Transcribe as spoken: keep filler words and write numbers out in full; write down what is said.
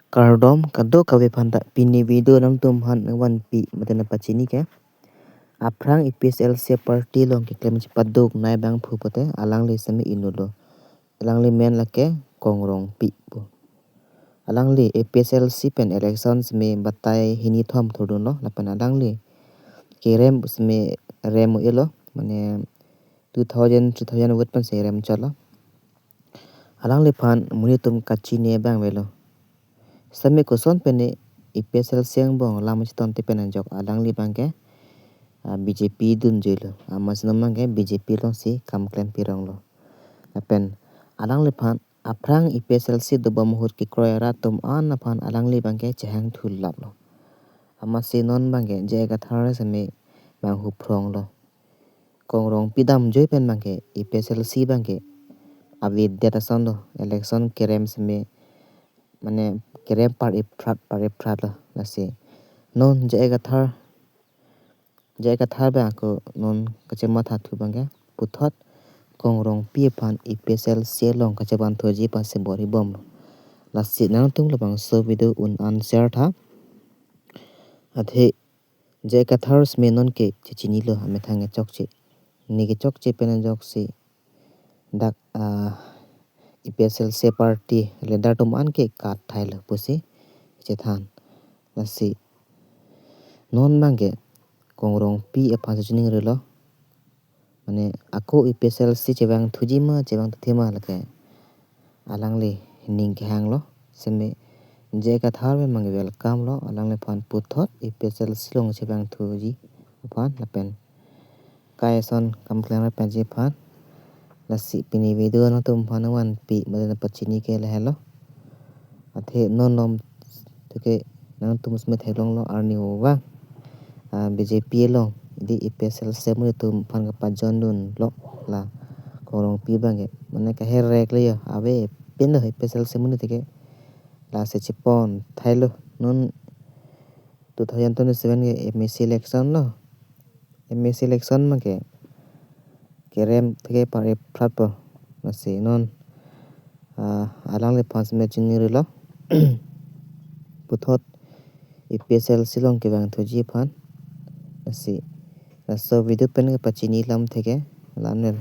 Kardom kadokave aphan ta, pini video nangtum aphan vanpi mate nangpachini ke, aphrang A P H L C party along keklem chepaduk nai abangphu pute alangli seme inutlo. Alangli men lake Kong Rongpi pu. Alangli A P H L C pen election seme batai hini thom thurdunlo, lapen alangli kerem seme rem-o-elo, mane two thousand, three thousand vote pensi rem chotlo. Alangliphan monit atum kachini abang avelo. Seme koson pen A P H L C angbong lam chetongte pen ajok alangli abangke, ah, B J P dunjuilo. Amatsi non abangke B J P alongsi kam klem pironglo. Lapen alangliphan aphrang A P H L C dobom ahut kekroi arat atum an aphan alangli abangke chehang thulaplo. Amatsi non abangke J I Kathar seme bang huphronglo. Kong Rongpi damjoi pen abangke A P H L C abangke avedet asonlo, election kerem seme, mane kerem par-iprat par-ipratlo. Lasi non J I Kathar, J I Kathar abang ako non kachematha thu abangke puthot Kong Rongpi aphan A P H L C along kachevanthuji aphansi bor-ibomlo. Lasi nangtum labangso video un-an share tha. Athe J I Kathar seme nonke chechinilo, amethang kechokche. Ne kechokche pen ajoksi dak, ah, A P H L C party leader atum anke kathailo pusi chethan. Lasi non abangke Kong Rongpi aphan si chiningrilo. Mane ako A P H L C chevangthuji ma chevangthuji ma lake alangli ning kehanglo. Seme J I Kathar abangke welcome lo, alangliphan puthot A P H L C along chevangthuji aphan lapen kai ason kam klem ra penji aphan. Lasi pini video nangtum aphan vanpi mate nangpachini ke lahelo. Athe non lom tuke nangtum seme theklonglo arni vang, ah, B J P along, di A P H L C amonit atum aphan kapajoindunlo la Kong Rongpi abangke. Mane kaherek le yo, ave pinlo A P H L C amonit ke. Lasi chepon thailo non two thousand twenty-seven ke M A C election lo. M A C election abangke kerem theke par-ipratpo. Lasi non, ah, alangliphan seme chiningrilo. Puthot A P H L C along kevangthuji aphan. Lasi laso video pen kepachini lam theke, lamnel